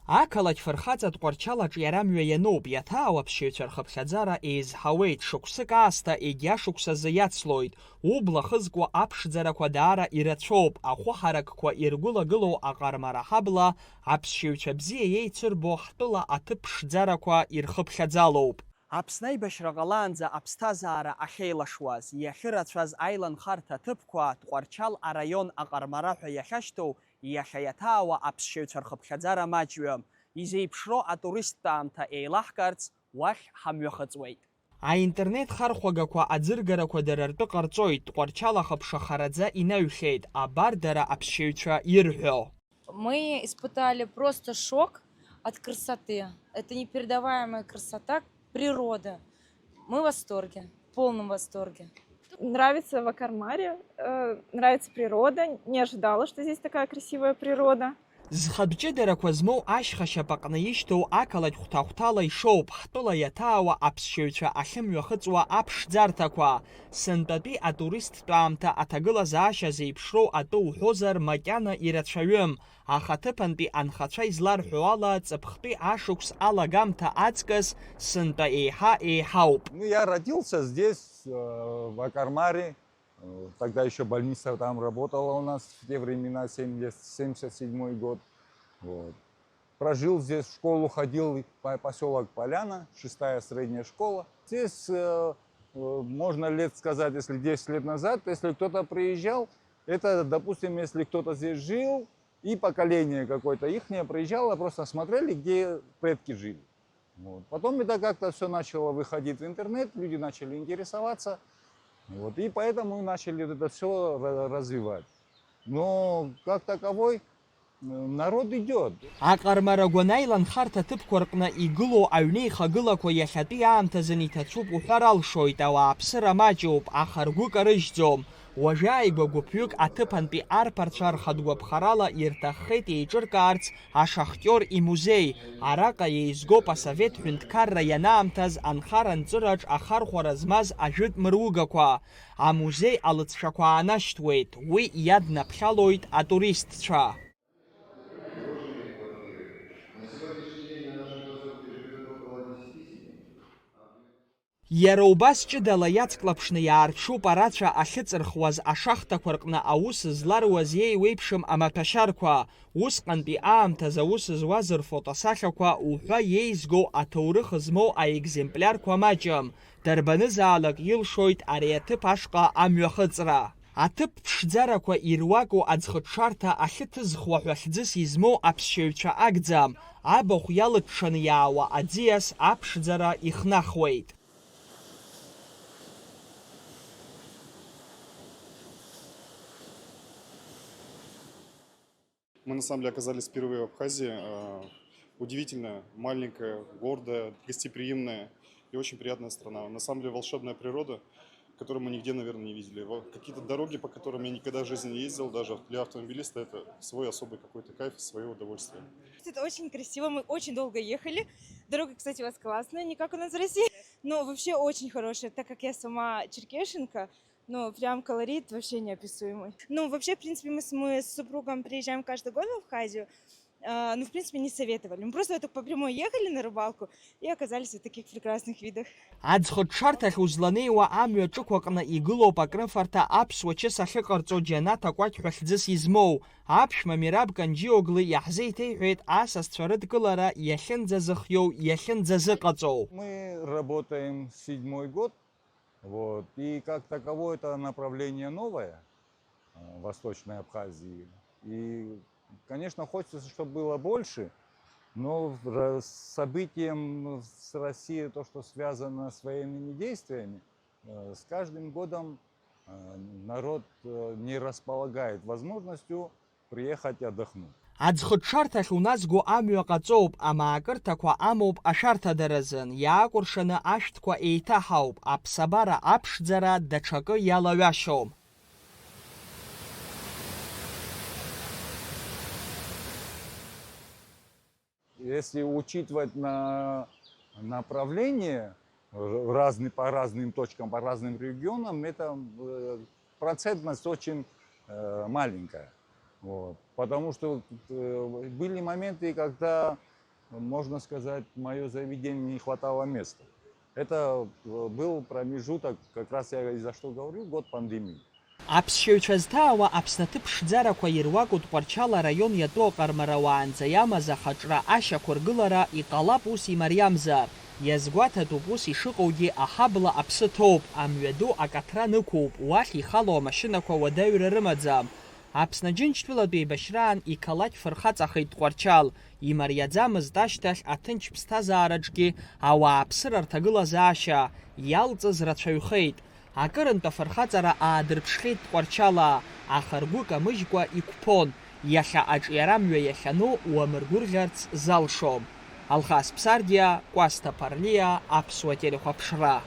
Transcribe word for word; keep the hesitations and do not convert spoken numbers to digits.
Ақалақь фырхаҵа Тҟәарчал аҿиарамҩа иануп, иаҭаау аԥсшьаҩцәа рхыԥхьаӡара еизҳауеит, шықәсык аасҭа егьа шықәсазы иацлоит, убла хызкуа аԥшӡарақәа даара ирацәоуп, ахәы ҳаракқәа иргәылагылоу аҟармара ҳабла аԥсшьаҩцәа бзиа еицырбо ҳтәыла аҭыԥ ԥшӡарақәа ирхыԥхьаӡалоуп. Аԥсны аибашьра ҟалаанӡа аԥсҭазаара ахьеилашуаз, иахьырацәаз аиланхарҭа аҭыԥқәа Тҟәарчал араион аҟармараҳәа иахьашьҭоу, иахьа иаҭаауа аԥсшьаҩцәа рхыԥхьаӡара маҷҩым, изеиԥшроу атуристтә аамҭа еилаҳкаарц уахь ҳамҩахыҵуеит. Аинтернет хархәагақәа аӡыргарақәа дара ртәы ҟарҵоит, Тҟәарчал ахыԥша хараӡа инаҩхьеит, абар дара аԥсшьаҩцәа ирҳәо. Мы испытали просто шок от красоты. Это непередаваемая красота, природа. Мы в восторге, в полном восторге. Нравится в Акармаре, э, нравится природа. Не ожидала, что здесь такая красивая природа. Зхатә ҷыдарақәа змоу ашьха шьапаҟны ишьҭоу ақалақь хәҭа-хәҭала ишоуп ҳтәыла иаҭаауа аԥсшьаҩцәа ахьымҩахыҵуа аԥшӡарҭақәа. Сынтәатәи атуристтә аамҭа аҭагылазаашьа зеиԥшроу атәы уҳәозар, макьана ирацәаҩым, аха аҭыԥантәи анхацәа изларҳәо ала, ҵыԥхтәи ашықәс алагамҭа аҵкыс сынтәа еиҳа еиҳауп. Ну, я родился здесь, э, в Акармаре. Э, тогда ещё больница там работала у нас в те времена, семьдесят, семьдесят седьмой год. Вот. Прожил здесь, в школу ходил, по-, посёлок Поляна, шестая средняя школа. Здесь, э, э, можно лет сказать, если десять лет назад, если кто-то приезжал, это, допустим, если кто-то здесь жил, и поколение какое-то ихнее приезжало, просто смотрели, где предки жили. Вот. Потом это как-то всё начало выходить в интернет, люди начали интересоваться. Вот. И поэтому и начали это всё ра-, развивать. Но как таковой, э, народ идёт. Аҟармарагәан аиланхарҭа ҭыԥқәа рҟны игылоу аҩнеихагылақәа иахьатәи аамҭазын иҭацәуп уҳәар алшоит, ауааԥсыра маҷуп, аха ргәы карыжьӡом. Уажәы ааигәа гәыԥҩык аҭыԥантәи арԥарцәа рхатә гәаԥхарала ирҭаххеит еиҿыркаарц ашахтиор имузеи. Араҟа еизгоуп асовет ҳәынҭқарра ианаамҭаз анхара-нҵыраҿ ахархәара змаз ажәытә мыругақәа. Амузеи алыҵшәақәа аанашьҭуеит, уи иаднаԥхьалоит атуристцәа. Иара убас ҷыдала иацклаԥшны иаарԥшуп арацәа ахьыҵырхуаз ашахтақәа рҟны аус зларуаз иеиуеиԥшым амаҭәашьарқәа, усҟантәи аамҭазы аус зуаз рфотосахьақәа уҳәа иеизгоу аҭоурых змоу аекземплиарқәа маҷым, дарбанызаалак илшоит ари аҭыԥ ашҟа амҩахыҵра. Аҭыԥ ԥшӡарақәа ируаку аӡхыҽҽарҭа ахьы ҭызхуа ҳәа хьӡыс измоу аԥсшьаҩцәа агӡам, абахә иалыҽҽаны иаауа аӡиас аԥшӡара ихнахуеит. Мы на самом деле оказались впервые в Абхазии. Э, удивительно маленькая, гордая, гостеприимная и очень приятная страна. На самом деле волшебная природа, которую мы нигде, наверное, не видели. Во-, какие-то дороги, по которым я никогда в жизни не ездил, даже для автомобилиста это свой особый какой-то кайф, свое удовольствие. Это очень красиво, мы очень долго ехали. Дорога, кстати, у вас классная, не как у нас в России. Но вообще очень хорошая, так как я сама черкешенка, ну, прям колорит вообще неописуемый. Ну, вообще, в принципе, мы с, мы с супругом приезжаем каждый год в Абхазию. А, ну, в принципе, не советовали. Мы просто вот так по прямой ехали на рыбалку и оказались в таких прекрасных видах. Аӡхыҽҽарҭахь узланеиуа амҩа ҿықәаҟны игылоуп акрыфарҭа аԥсуа чыс ахьыҟарҵо Џьанаҭ акәакь ҳәа хьӡыс измоу. Аԥшәма Мераб Канџьиоглы иаҳзеиҭеиҳәеит асасцәа рыдкылара иахьынӡазыхиоу, иахьынӡазыҟаҵоу. Мы работаем седьмой год. Вот. И как таковое это направление новое, э, в Восточной Абхазии. И, конечно, хочется, чтобы было больше, но в ра-, с событием с Россией, то, что связано с военными действиями, э, с каждым годом, э, народ, э, не располагает возможностью приехать отдохнуть. Аӡхыҽҽарҭахь уназго амҩа ҟаҵоуп, амаакырҭақәа амоуп ашәарҭадаразын, иаакәыршаны ашәҭқәа еиҭаҳауп, аԥсабара аԥшӡара даҽакы иалаҩашьом. Если учитывать на направление, р-, разный, по разным точкам, по разным регионам, это, э, процентность очень, э, маленькая. Вот. Потому что, э, были моменты, когда, Можно сказать, мое заведение не хватало места. Это э, был промежуток, как раз я и за что говорю, год пандемии. Аԥсшьаҩцәа зҭаауа Аԥсны аҭыԥ ԥшӡарақәа ируаку Тҟәарчал араион иатәу аҟармара уаанӡа иамаз ахаҿра ашьақәыргылара иҟалап ус имариамзар. Иазгәаҭатәуп ус ишыҟоугьы аҳабла аԥсы ҭоуп, амҩаду акаҭра нықәуп, уахь ихало амашьынақәа уадаҩра рымаӡам. Аԥсны Џьынџьтәылатә еибашьраан иқалақь фырхаҵахеит Тҟәарчал, имариаӡамызт ашьҭахь аҭынч ԥсҭазаараҿгьы ауааԥсыра рҭагылазаашьа иалҵыз рацәаҩхеит. Акырынтә афырхаҵара аадырԥшхьеит Тҟәарчалаа, аха ргәы камыжькәа иқәԥон, иахьа аҿиарамҩа иахьану уамыргәырӷьарц залшом. Алхас Ԥсардиа, Кәасҭа Ԥарлиа, Аԥсуа телехәаԥшра.